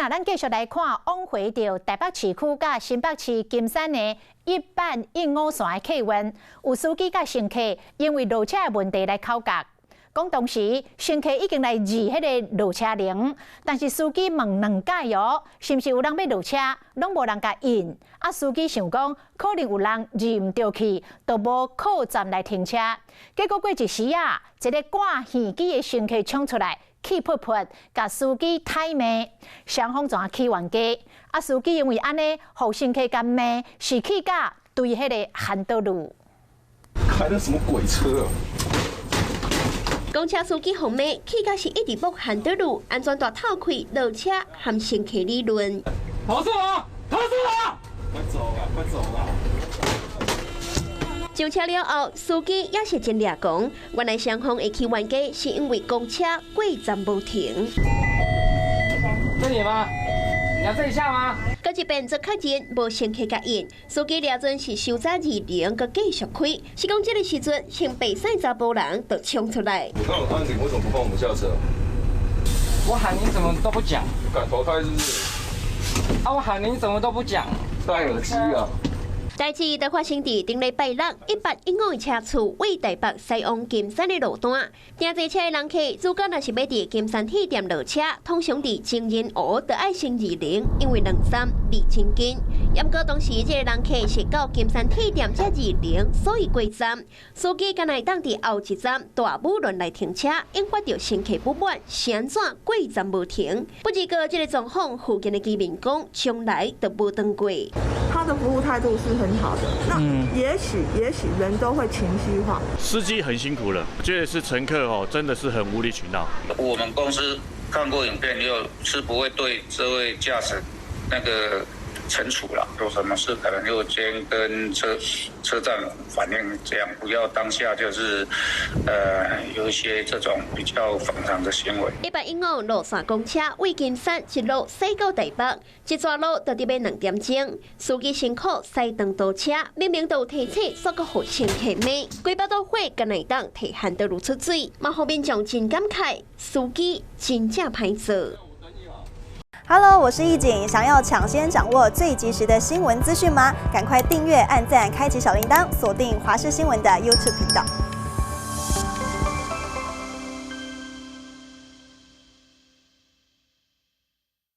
咱繼續來看往回著台北市區佮新北市金山的1815線的客運，有司機佮乘客因為落車的問題來口角。講當時乘客已經來按彼个落車鈴，但是司機問兩擺哦，是毋是有人欲落車，攏無人共應。啊，司機想講可能有人按毋著去，就無靠站來停車。結果過一時啊，一个掛耳機的乘客衝出來，氣噗噗，共司機刣罵，雙方怎起冤家？啊，司機因為按呢，予乘客共罵，是氣甲對彼个韓道路。開的什麼鬼車啊？公車司機予罵，氣甲是一直摸韓德路，安全帶透氣落車和乘客理論。投訴我！投訴我！快走啦！快走啦！上車了後，司機也是真掠狂。原來雙方會起冤家，是因為公車過站無停。這裡嗎？你要這一下嗎？閣一遍做確認，無乘客共應，司機掠準是收早二鈴，閣繼續開。是講這个時陣，穿白衫查埔人就衝出來。我剛有按鈴，為什麼不放我們下車？我喊你怎麼都不講？敢投胎是不是？啊！我喊你怎麼都不講？戴耳機啊！代誌就發生佇頂禮拜六，1815的車次為台北駛往金山的路段，訂坐車的人客，如果若是欲佇金山鐵店落車，通常佇情人湖就愛先按鈴，因為兩站離真近。毋過當時這个人客是到金山鐵店才按鈴，所以過站。司機敢若會當佇後一站大武崙來停車，引發著乘客不滿，是按怎過站無停？不過這个狀況，附近的居民講，從來都無當過。他的服務態度是很好的，那也許人都會情緒化。司機很辛苦了，我覺得是乘客哦，真的是很無理取鬧。我們公司看過影片以後，是不會對這位駕駛那個懲處了。有什麼事可能就先跟車站反映，這樣不要當下就是有一些這種比較反常的行為。1815路線公車為金山一路駛到台北，這逝路就得欲2點鐘。司機辛苦駛長途車，明明都有提醒，煞閣予乘客罵，規腹肚火，敢若會當提韓德路出水，嘛予民眾真感慨，司機真正歹做。 Hello，我是易景，想要搶先掌握最及時的新聞資訊嗎？趕快訂閱、按讚、開啟小鈴鐺，鎖定華視新聞的 YouTube 頻道。